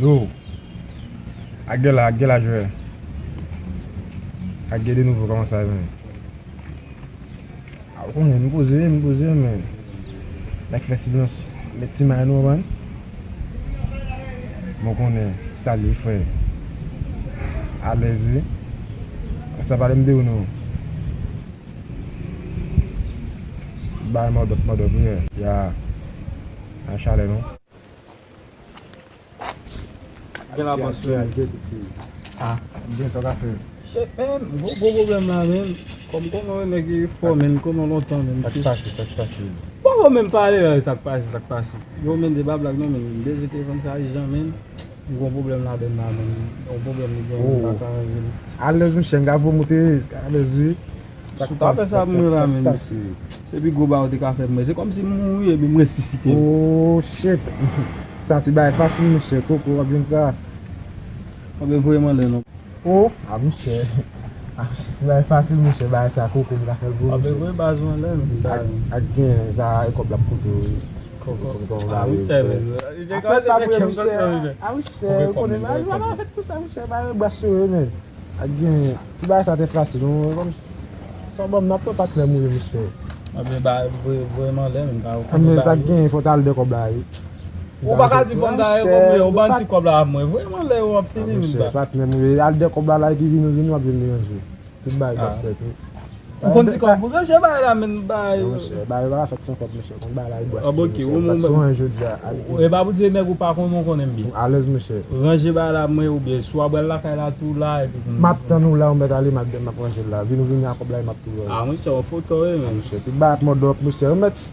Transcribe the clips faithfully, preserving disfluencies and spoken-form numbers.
Yo, ak gen la, ak gen la jwè. Ak gen de nouvo kòman sa ye, men. A, ou konnen, m poze, m poze, men. Nèg fè silans, met ti may nou, man. Bon, konnen, salye, frè. Alèz, wi. Konsa pale m de ou, non. Bay mòdòp, mòdòp, wi. Ya. Nan chalè, non. Gen la bòs, men. Gen piti. Ah, gen sa w ka fè. Shit, men, gwo, gwo pwoblèm la, men. Kòm konnen nèg yo fò, men, konnen lontan, men. Sa k pase, sa k pase? Bon, bon, men pale, sa k pase, sa k pase. Yo, men, de pa blag, non, men. M bezwen telefòn sa ijan, men. M gon pwoblèm ladann la, men. Yon pwoblèm li gen, men, pa ka ranje l. Alèz, monchè, m ka voye moute, alèz, wi. Si w ta fè sa pou mwen la, men, se pi gwo bagay ou te ka fè pou mwen. Se kòmsi m mouri epi m resisite. Oh, shit. Sa ti bagay fasil, monchè. Koko, w ap jwenn sa. Anben, voye m anlè, non. Oh, a, monchè. A, ti bagay fasil, monchè. Bagay sa, koko, m ka fè l pou ou, monchè. Anben, voye baz ou anlè, non. Ak, ak gen sa, e kòb la ap koute, wi. Koko. A, monchè, men. Afè pa vre, monchè. A, monchè, ou konnen, bagay sa pa fèt pou sa, monchè. Bagay bwa sere, men. Ak gen, ti bagay sa te fasil, non, kòm sa w ban m nan, patnè m ou ye, monchè. Anben, ba, voye, voye m anlè, men, ka, anben, sa k gen, fò w ta al dè kòb la, wi. Ou pa ka di fò m ta al dè kòb la, ou ban ti kòb la mwen, voye m anlè, w ap fini, monchè, patnè m ou ye, al dè kòb la, la, epi vini, vini, w ap jwenn li ranje. Tout bagay ap sèt, wi. Ou konn ti kòb, ranje bagay la, men, bagay. Non, monchè, bagay pa fèt san kòb, monchè. Konn bagay la, e bwase, monchè. Ou pa sou anyen jodi a, al. E pa pou di nèg ou pa konn, ou konnen m byen. Alèz, monchè. Ranje bagay la, mwen, oubyen swa pral lakay la tou la, epi pou m ap tann ou la, ou mèt ale, m ap, m ap ranje l la. Vin ou vini ak kòb la, e m ap tou ranje. A, monchè, ou fòkè, wi, men. Monchè, tout bagay ap mòdòp, monchè. Ou mèt.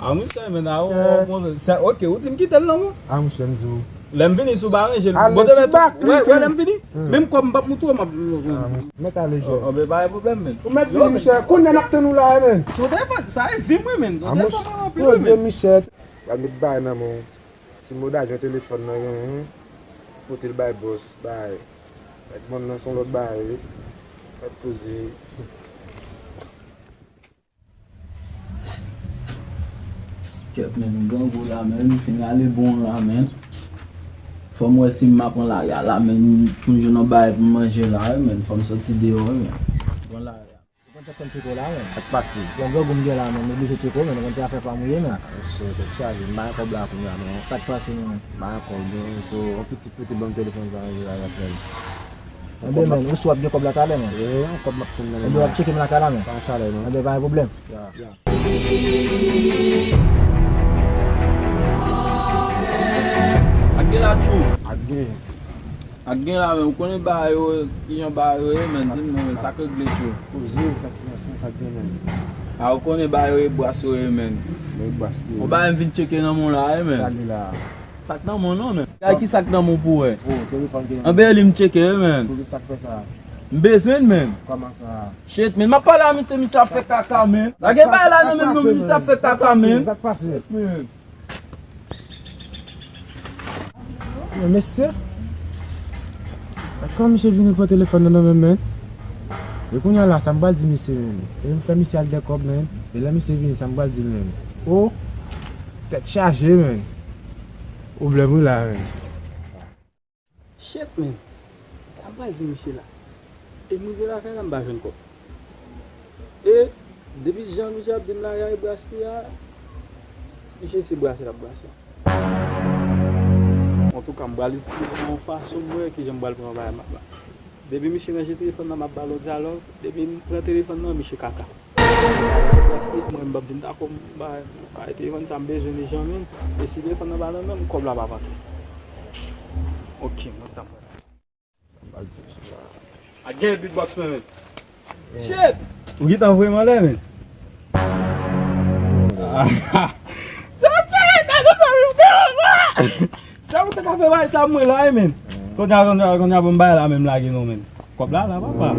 A, monchè, men, a, ou, ou, se, ok, ou di m kite l nan men w. A, monchè, m di w. Lè m vini, si w pa ranje l, bon, te mèt, wè, wè, lè m vini, menm kòb m p ap moutre w, m ap. Mèt ale jwè. Anben, pa gen pwoblèm, men. Ou mèt vini, monchè. Kounye a n ap tann ou la, men. Si w telefòn, sa e vi m, wi, men. Ou telefòn mwen anpil, wi, men. Poze, monchè. Pral met bagay nan men w. Ti moda jwè telefòn nan, genyen. Pote l bay bòs, bay. Mèt bann nan se yon lòt bagay, wi. Mèt poze. Kèt, men, m grangou la, men, m fin rale bon la, men. Fò m wè si m ap pran lari a la, men, pou m jwenn yon bagay pou m manje la, wi, men, fò m soti deyò, wi, men. Pran lari a. Ou konn sa k fè m tcheke w la, men. Sa k pase? Yon grangou m gen la, men, m oblije tcheke w, men, ou konn se afè pa m ou ye, men. Monchè, tèt chaje, m pa gen kòb la kounye a, men. Sa k pase, men? M pa gen kòb, men, so, yon piti pote ban m telefòn sa, ranje bagay la, frè m. Anben, men, ou si w ap gen kòb la talè, men. Wi, yon kòb m ap tann nan men. Anben, w ap tcheke m lakay la, men. Pa chalè, non. Anben, pa gen pwoblèm. Ya, ya. Ak gen la, tchou. Ak gen. Ak gen la, men, ou konnen bagay yo, kijan bagay yo ye, men, di m non, men, sa k regle, tchou. Poze, sa, sa, sa, sa k gen, men. A, ou konnen bagay yo ye, bwase yo ye, men. Men bwase yo ye. Yon bagay m vin tcheke nan men w la, wi, men. Sa gen la. Sa k nan men w non, men. Gade ki sa k nan men w pou wè. Oh, telefòn gen. Anben li m tcheke, wi, men. Pou ki sa k fè sa? M bezwen l, men. Kòman sa? Shit, men, m ap pale a misye, misye ap fè kaka, men. Lage bagay la nan men m non, men, misye ap fè kaka, men. Sa k pase? Men. Men mesye, kòman misye vini pran telefòn nan nan men m, men? E kounye a la, sa m pral di misye, men? E m fè misye al dè kòb, men? E lè misye vini, sa m pral di l, men? O, tèt chaje, men. Pwoblèm wi la, men. Shit, men. Sa m pral di misye la? E m rive lakay la, m pa jwenn kòb. E depi jan misye ap di m la, e brase a, misye se brase l ap brase. Antouka, m pral itilize yon fason m wè kijan m pral pran bagay m ap la. Depi misye ranje telefòn nan, m ap ba lòt dyalòg. Depi m pran telefòn nan, misye kaka. Mwen, m p ap vin dakò, m ba, kay telefòn sa, m bezwen li jan menm. E si telefòn nan pa nan men m, kòb la p ap antre. Ok, mwen sa m fè. Ak gen beatbox mwen menm. Shit! Ou gentan voye m anlè, men. Sa, sa, sa, sa, sa, sa, sa, sa, ou te ka fè bagay sa mwen la, wi, men. Kounye a, kounye a, kounye a, bon, bagay la menm lage non, men. Kòb la, la, papa.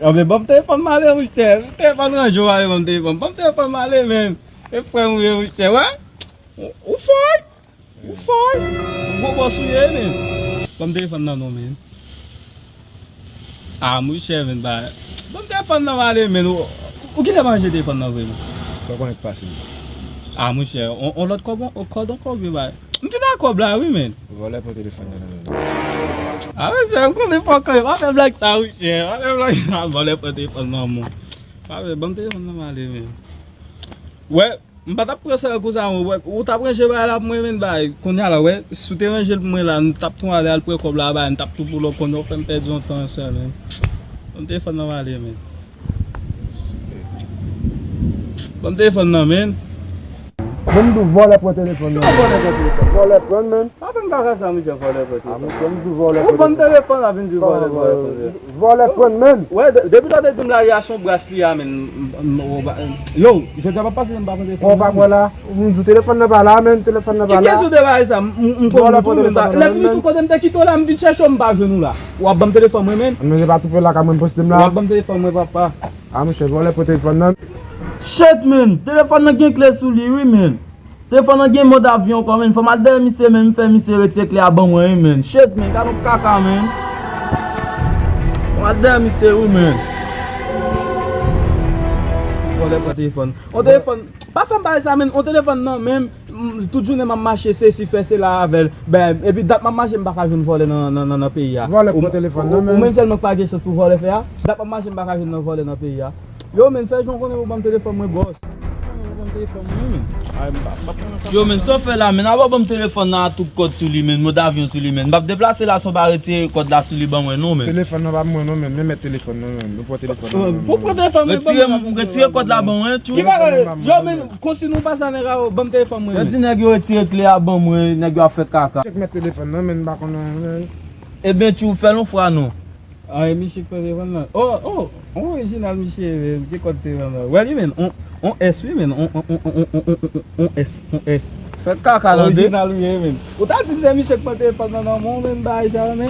Anben, ban m telefòn m ale, monchè. Telefòn ranje w ale, ban m telefòn. Ban m telefòn m ale, men. E frè m ou ye, monchè, wè? Ou, ou fò, wi. Ou fò, wi. Gwo bòs ou ye, men. Ban m telefòn nan non, men. Ah, monchè, men, ba, ban m telefòn nan m ale, men. Ou, ou gentan manje telefòn nan vre, men. Fè konnen k pase. Ah, monchè, on, on lòt kòb, on kòb ankò, men, ba. M fin ak kòb la, wi, men. Vòlè pran telefòn nan men. A, men, frè, m konnen fòk, pa fè blag sa, wi, chè. Pa fè blag sa, vòlè pran telefòn nan men. Pa fè, ban m telefòn nan m ale, men. Wè, m pa t ap pran sa konsa, mwen, wè, ou t ap ranje bagay la pou mwen, men, bay. Kounye a la, wè, si w te ranje l pou mwen la, m t ap tou ale al pran kòb la, bay, m t ap tou pull up, kounye a w fè m pèdi yon tan sèl, men. Ban m telefòn nan m ale, men. Ban m telefòn nan, men. Ban m di w vòlè pran telefòn nan. Kòman vòlè pran telefòn? Vòlè pran, men. Pa fè m kaka sa, misye, vòlè pran telefòn. A, misye, m di w vòlè pran telefòn. Ou ban m telefòn la vin di vòlè, vòlè pran telefòn. Vòlè pran, men. Wè, de-, depi lò te di m lari a se yon bras li a, men. M, m, m, m, yo, jodi a pa pase, m pa pran telefòn. Ou pa kwè la? M di w telefòn nan pa la, men, telefòn nan pa la. Ki kesyon de bagay sa? M, m, m konn ou tou, men, lè fini tou kote m te kite w la, m vin chèche w, m pa jwenn ou la. W ap ban m telefòn mwen, men. Men, se pa tou pè la ka mwen poste m la. W ap ban m telefòn mwen, papa. A, monchè, vòlè pran telefòn nan. Shit, men, telefòn nan gen kle sou li, wi, men. Telefòn nan gen mòd avyon ankò, men. Fò m al dèyè misye, men, m fè misye retire kle a ban mwen, wi, men. Shit, men, gade yon kaka, men. Fò m al dèyè misye, wi, men. Vòlè pran telefòn. On telefòn, pa fè m bagay sa, men. On telefòn nan, men. M, tout jounen m ap mache, sesi, fè sela avè l. Ben, epi dat m ap mache, m pa ka jwenn vòlè nan, nan, nan, nan peyi a. Vòlè pran telefòn nan, men. Ou menm sèlman k pa gen chans pou vòlè fè a. Dat m ap mache, m pa ka jwenn nan vòlè nan peyi a. Yo, men, fè jan w konnen pou ban m telefòn mwen, bòs. Yo, men, sa w fè la, men, avan w ban m telefòn nan a tout kòd sou li, men, mòd avyon sou li, men. M p ap deplase la san w pa retire kòd la sou li ban mwen, non, men. Telefòn nan pa mwen, non, men. Men mèt telefòn nan, men. Nou pran telefòn nan, men. Pou pran telefòn mwen, ban mwen. Retire, retire kòd la ban mwen, tchou. Ki bagay? Yo, men, konsi nou pase a nèg a, ban m telefòn mwen, men. Yo di nèg yo retire kle a ban mwen, nèg yo ap fè kaka. Chèk mèt telefòn nan, men, m pa konnen, men. Ebyen, tchou, fè l yon fwa, non. A, e misye k pran telefòn nan. Oh, oh, on orijinal misye ye, men. Ki kòd telefòn nan? Wè li, men. On, on S, wi, men. On, on, on S, on S. Fè kaka nan de. Orijinal, wi, men. Ou ta di m se misye k pran telefòn nan nan men w, men, bagay sa yo, men.